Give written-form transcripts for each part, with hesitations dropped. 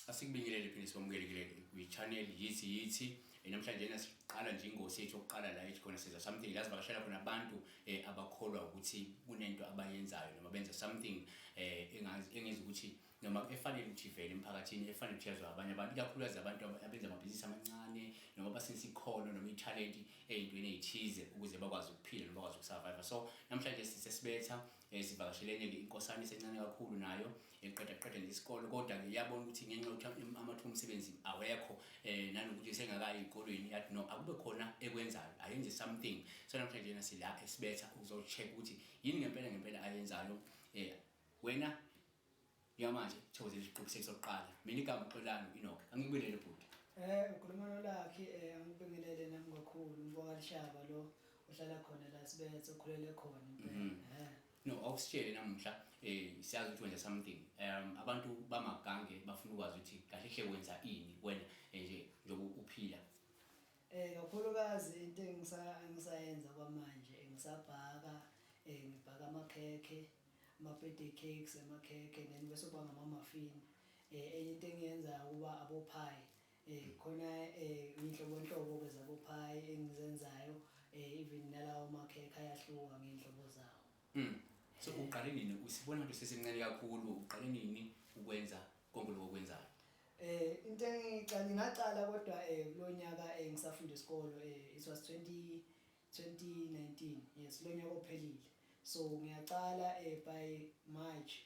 Asikubingelele phinde sibamukelekile kwi-channel Yithi Yithi. Namhlanje siqala nje ingosi yethu yokuqala la ethi khona senza something la sivakashela khona abantu abakholwa ukuthi kunento abayenzayo noma benza something engenza ukuthi noma efanele ukuthi ivele emphakathini, efanele ukuthi yaziwe abanye abantu, ikakhulukazi abantu abenza amabhizinisi amancane noma abasenza ikhono noma ithalenti ey'ntweni ey'thize ukuze bakwazi ukuphila noma bakwazi uku-survive. So namhlanje sisesibetha sivakashelene-ke inkosana esencane kakhulu nayo eqeda qeda nje isikole, kodwa-ke iyabona ukuthi ngenxa yokuthi amathuba omsebenzi awekho nanokuthi sengakayi ey'kolweni, yathi no, akube khona ekwenzayo, ayenze something. So namhlanje yena sila esibetha ukuzo-check ukuthi yini ngempela ngempela ayenzayo. Wena njengamanje thokozela isiqephu sokuqala. Mina igama uXolani Enoch, angikubingelele bhuti. Ukhuluma noLucky. Angibingelele nami kakhulu, umfoka Lishaba lo ohlala khona la Sibethe, okhulele khona impela. No, awusitshele namuhla, siyazi ukuthi wenza something. Abantu bamagange bafuna ukwazi ukuthi kahle hle wenza ini wena nje njengoba uphila. Kakhulukazi into engisayenza kwamanje, ngisabhaka, ngibhaka amakhekhe, ama-birthday cakes, amakhekhe, then bese kuba ngama-muffin. Enye into engiyenzayo kuba abo-pie. Khona iy'nhlobonhlobo-ke zabo-pie engizenzayo, even nalawo makhekhe ayahluka ngey'nhlobo zawo. So uqale nini? Usibona ukuthi usesemncane kakhulu, uqale nini ukwenza konke lokho okwenzayo? Into engiqale ngaqala kodwa kulo nyaka ngisafunda isikolo, it was 20 2019, yes, lo nyaka ophelile. So ngiyaqala by March,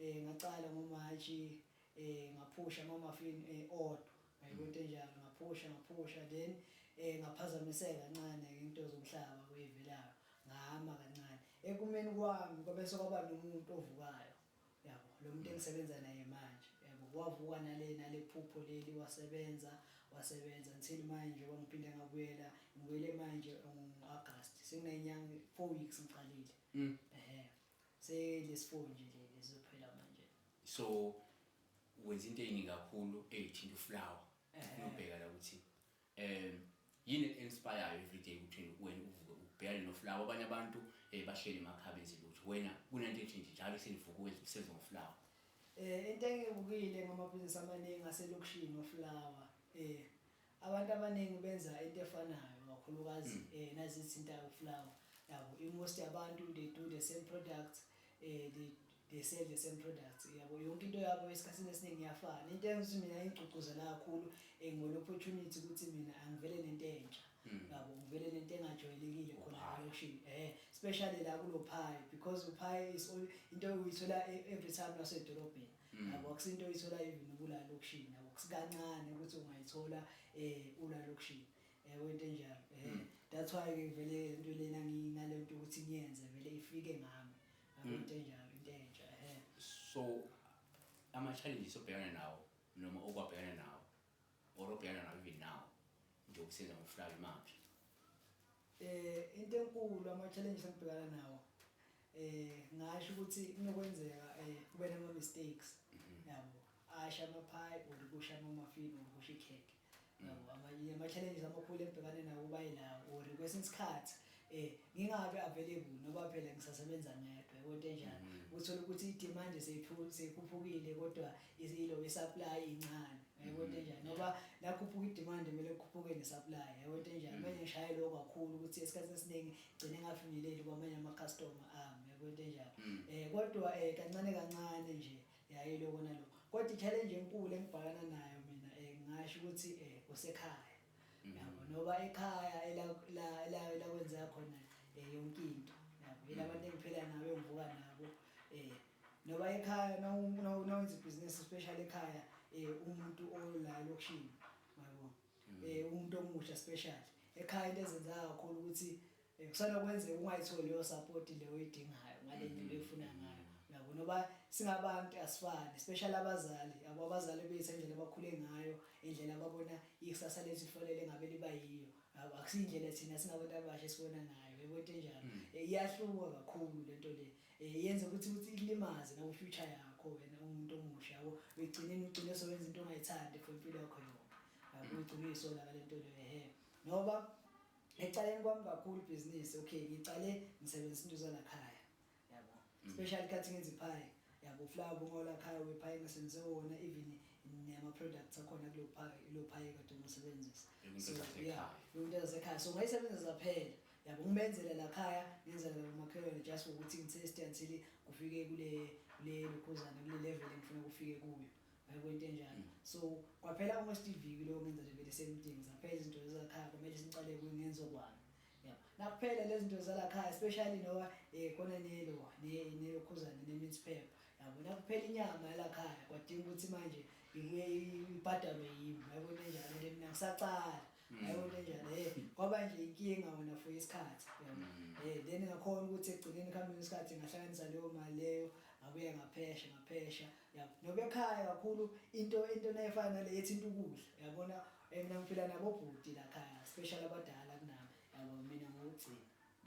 ngaqala ngo-March, ngaphusha ama-muffin odwa, yayibona into enjalo, ngaphusha ngaphusha, then ngaphazamiseka kancane into zomhlaba kweyivelayo, ngama kancane. Ekumeni kwami kwabe kwaba nomuntu ovukayo, yabo, lo muntu engisebenza naye manje, yabo, wavuka nale phupho leli, wasebenza wasebenza until manje njengoba ngiphinde ngabuyela, ngibuyele manje ngo-August, sekunenyanga 4 weeks ngiqalile. Ehhe, selesi 4 nje leli lizophela manje. So wenza into eyiningi kakhulu eyithinta u-flour. Ubheka la ukuthi yini inspire every day ukuthi wena uvuke ubhekane no-flour? Abanye abantu bahleli emakhaya benze lutho, wena kunento ethi nje njalo senivuka wenza usenze ngo-flour. Into engibukile ngamabhizinisi amaningi aselokishini o-flour, abantu abaningi benza into efanayo kakhulukazi nazithintayo u-flour, yabo. I-most yabantu, they do the same product, they sell the same products, yabo. Yonke into yabo esikhathini esiningi iyafana. Into engithi mina ingigqugquzela kakhulu, ngibona opportunity ukuthi mina angivele nento entsha, yabo, ngivele nento engajwayelekile khona Uphayi. elokishini, especially la kulo pie, because u-pie is all into uyithola every time nasedolobheni, yabo. Akusinto oyithola even kula lokishini, yabo, kusikancane ukuthi ungayithola ula lokishini, yabo, into enjalo. That's why ke vele into lena nginalento ukuthi ngiyenze vele ifike ngami, yabo, into enjalo, into entsha. So ama-challenges obhekana nawo noma okwabhekana nawo or obhekana nawo even now njengoba usenza ngo-flour, imaphi? Into enkulu, ama challenges engibhekana nawo, ngasho ukuthi kunokwenzeka kube nama mistakes, yabo, asha ama-pie or kusha ama-muffin or kusha ikhekhe, yabo. Ama challenges amakhulu engibhekane nawo kuba yilawo, or kwesinye isikhathi ngingabe available noba phela ngisasebenza ngedwa, yabo, into enjalo. Uthola ukuthi i-demand seyikhuphukile kodwa ilo i-supply incane, yabo, into enjalo. Noba nakhuphuka i-demand, kumele kukhuphuke ne-supply, yabo, into enjalo. Manje ngishaye lokho kakhulu ukuthi esikhathini esiningi gcine ngafinyeleli kwamanye ama-customer ami, yabo, into enjalo. Kodwa kancane kancane nje yayiloko naloko, kodwa i-challenge enkulu engibhakana nayo mina, ngingasho ukuthi kusekhaya, yabo, noba ekhaya ela la la la kwenzeka khona yonke into, yabo, yila engiphila nabo, engivuka nabo. Noba ekhaya nawenza ibhizinisi, especially ekhaya, umuntu ola elokishini, yabo, umuntu omusha especially ekhaya, into ezenzeka kakhulu ukuthi kusanokwenzeka ungayitholi leyo support leyo oyidingayo ngale ndlela oyifuna ngayo, yabo. Noba singabantu asifani, especially abazali, yabo. Abazali bethu, indlela abakhule ngayo, indlela ababona ikusasa lethu lifanele ngabe liba yiyo, yabo, akusiyindlela thina singabantu abasha esibona ngayo, yabo, into enjalo. Iyahluka kakhulu lento le, yenza ukuthi ikulimaze naku-future yakho wena umuntu omusha, yabo. Uyigcineni ugcine sowenza into ongayithandi for impilo yakho yonke, yabo, uyigcine uyisola ngale nto leyo. Ehe, noba ekucaleni kwami kakhulu ibhizinisi, okay, ngicale ngisebenzisa into zalakhaya, yabo, especially khathi ngenza ipie, yabo, flour bungolakhaya we-pie ngisebenzise wona, even Nama-products akhona kulo pie, lo pie kade ngisebenzisa. Yonke So into zasekhaya. yeah, yonke into zasekhaya, so ngayisebenzisa phela, yabo, ngimenzele la khaya, ngenzele la kumakhelwane, just ukuthi ngiteste until kufike kule lokhuzana, kule level engifuna kufike kuyo, yabo, into enjalo. So kwaphela almost iviki lo ngenza nje vele same thing. Zaphela izinto zasekhaya, kumele sicale kuyenza kwami, yabo. Nakuphela lezi zinto zalakhaya, especially noba khona nelo nelokhuzana ne-mince pepper, yabo, nakuphela inyama yalakhaya, kwadinga ukuthi manje ibuye ibhadalwe yimi, yabo, into enjalo. And mina ngisacala, yabo, into enjalo. Kwaba nje inkinga wona for isikhathi, yabo. Then ngakhona ukuthi ekugcineni, kuhambeni isikhathi, ngahlanganisa leyo mali leyo, ngabuye ngaphesha, yabo. Noba ekhaya kakhulu into nayifana nale ethinta ukudla, yabona. Mina ngiphila nabobhuti la khaya, especially abadala kunami, yabo, mina ngokugcina,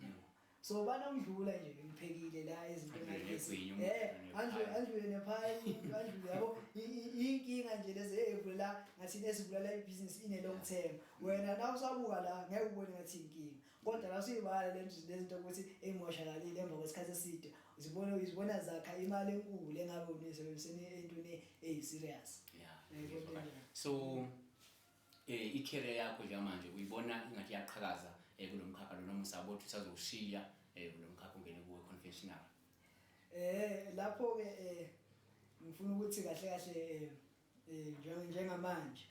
yabo. So banongidlula nje ngiphekile la izinto. Andlule engangezi. negwinya, umuntu Andlule nephayi. Andlule nephayi, andlule, yabo. Inkinga nje lezi evula ngathi esivula ibhizinisi ine long term. Wena na usabuka la ngeke ubone ngathi inkinga, kodwa la usuyibala lento, lezinto ukuthi emoshakalile emva kwesikhathi eside, uzibona zakha imali enkulu engabe uniyisebenziseni entweni eyi-serious. Yebo, Ngizwa kahle. into enjalo. So i-career yakho njengamanje uyibona ingathi iyaqhakaza kulo mkhakha lo, noma usabothi usazowushiya kulo mkhakha ungene kuwe conventional? Lapho ke ngifuna ukuthi kahle kahle njengamanje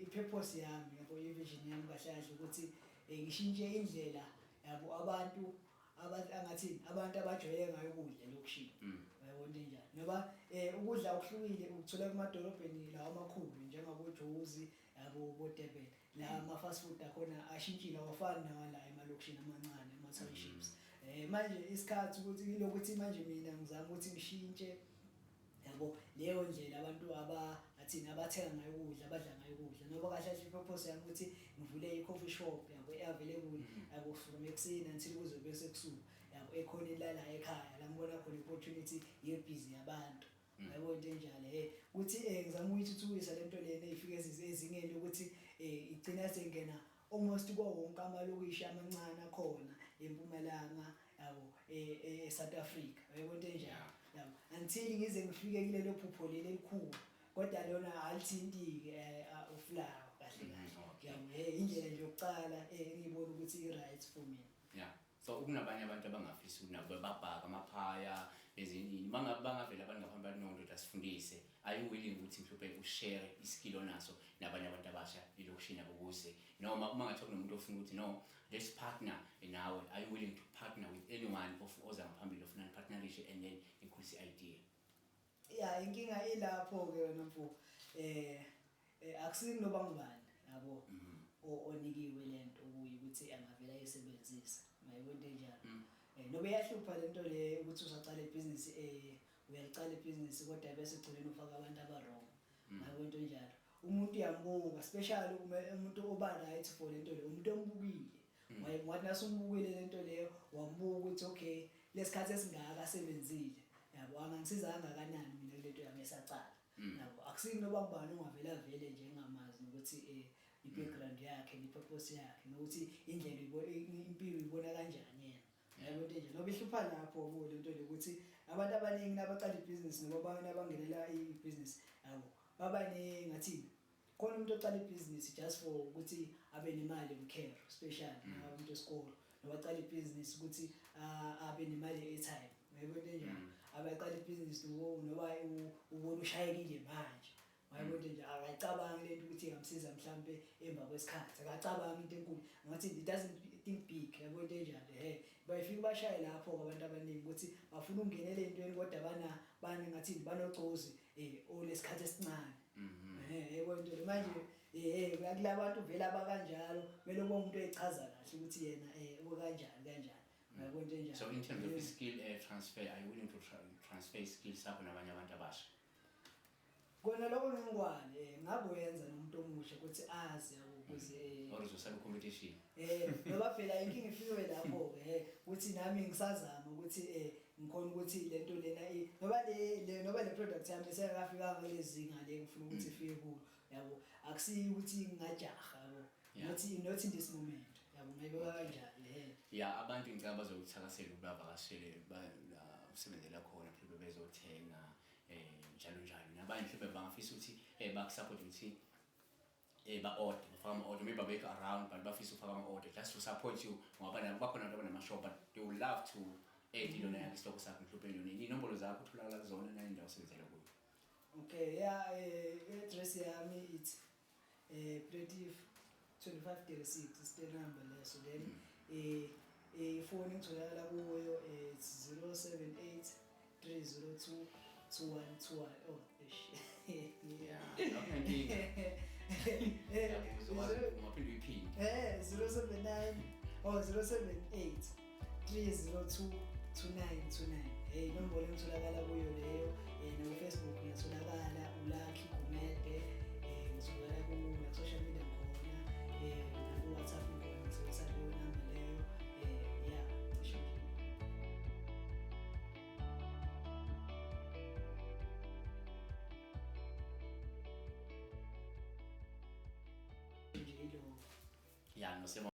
i-purpose yami, yabo, i-vision yami kahle kahle ukuthi ngishintshe indlela, yabo, abantu angathini, abantu abajwayele ngayo ukudla elokishini. Uyabona, into enjalo, ngoba ukudla okuhlukile ukuthola kumadolobheni lawa amakhulu njengaboJozi, yabo, boDurban, la ama fast food akhona ashintshile, awafani nawala emalokishini amancane, ama-townships. Manje isikhathi ukuthi ilokuthi manje mina ngizama ukuthi ngishintshe, yabo, leyo ndlela abantu aba athini abathenga ngayo ukudla, abadla ngayo ukudla. Ngoba kahle kahle i-purpose yami ukuthi ngivule i-coffee shop, yabo, e-available, yabo, from ekuseni until kuze kube sekusuku, yabo, ekhoneni lala ekhaya la ngibona khona i-opportunity yebhizi yabantu, yabo, into enjalo. Ukuthi ngizama ukuyithuthukisa lento lena ifike ezingeni lokuthi igcina sengena almost kuwo wonke amalokishi amancane akhona eMpumalanga, yabo, e-South Africa, yabo, into enjalo, yabo, until ngize ngifike kulelo phupho leli elikhulu, kodwa lona alithintike uflour kahle kahle. Yabo, indlela nje yokucala engiyibona ukuthi i-right for mina. Yeah, so kunabanye abantu abangafisi ukuthi nabo babhaka amaphaya ezinye, bangavela abantu ngaphambi bathi, "No, ndoda, sifundise." Are you willing ukuthi mhlawumbe ushare iskill onaso nabanye abantu abasha elokishini nabo, ukuze noma uma ngathiwa kunomuntu ofuna ukuthi, "No, let's partner nawe," are you willing to partner with anyone of oza ngaphambili ofuna nipartnerishe and then ikhulise i-idea? Ya, inkinga ilapho ke wena mfo. Akusini noba ngubani, yabo, onikiwe lento kuyi ukuthi angavela ayisebenzisa, mayibona, into enjalo. Nobe iyahlupha lento le ukuthi usacala ibhizinisi, uyaliqala ibhizinisi kodwa bese egcineni ufaka abantu aba-wrong, yabo, into enjalo. Umuntu uyambuka, especially umuntu oba right for lento le, umuntu ombukile. Wathi nasumbukile lento leyo, wambuka ukuthi okay, lesikhathi esingaka asebenzile, yabo, angangisiza kangakanani mina kulento yami esacala, yabo. Akusini noba ngubani ongavela vele nje engamazi nokuthi i-background yakhe ne-purpose yakhe nokuthi indlela impilo uyibona kanjani yena, yabo, into enje. Noba ihlupha lapho kulo lento le ukuthi abantu abaningi nabaqala ibhizinisi noma abantu abangenela ibhizinisi, yabo, baba ne ngathini, khona umuntu ocala ibhizinisi just for ukuthi abe nemali yomkhero, especially noma umuntu wesikolo, noma acala ibhizinisi ukuthi abe nemali ye-airtime, yabo, into enjalo. Abaqala ibhizinisi noba ubona ushayekile manje, yabo, into nje, akacabangi lento ukuthi ingamsiza mhlambe emva kwesikhathi, akacabangi into enkulu, ngathi it doesn't think big, yabo, into enjalo. Bayifika bashaye lapho abantu abaningi ukuthi bafuna ukungenela entweni kodwa bana bana ngathini, banogcozi olesikhathi esincane. Yebo, into le manje kulabantu vele abakanjalo, kumele ube umuntu oyichaza kahle ukuthi yena ukanjani kanjani, yabo, into enjalo. So in terms of skill transfer, are you willing to transfer skill sakho nabanye abantu abasha? Kona lokho ngikwale ngakuyenza nomuntu omusha ukuthi azi, yabo, ukuze Or uzosaba competition? Ngoba phela inkinga ifike lapho ke ukuthi nami ngisazama ukuthi ngikhona ukuthi lento lena noba le noba le product yami seyakafika kulezinga le ngifuna ukuthi ifike kulo, yabo, akusiyi ukuthi ngingajaha, yabo. Not in this moment, yabo, ngayibeka kanjalo. Ya, abantu ngicabanga bazokuthakasela ukuthi bavakashele la usebenzela khona, mhlawumbe bezothenga njalo. Njalo njalo. Nabanye mhlawumbe bangafisa ukuthi bakusupport ukuthi ba-order, bafake ama-order, maybe abekho around but bafisa ukufaka ama-order just to support you, ngoba nabo bakhona abantu abanama-shop but they would love to add ilona yakho isihloko sakho mhlawumbe lona. Iy'nombolo zakho utholakala kuzona nanendawo osebenzela kuyo? Okay, yeah, i-address yami it's Platif 2536, isite number leso. Then ifoni engitholakala kuyo, it's 078 302 2121. Oh, eish. Yeah, akunankinga. Uzokwazi, ungaphinde uyiphinde. 079, oh, 078 302 2929. Inombolo engitholakala kuyo leyo. Naku Facebook ngiyatholakala, uLucky Gumede. Ngitholakala ku social media khona, naku WhatsApp ngikhona, ngisebenzisa leyo number leyo. Yeah, cishe nje ilo. Ya, nosema.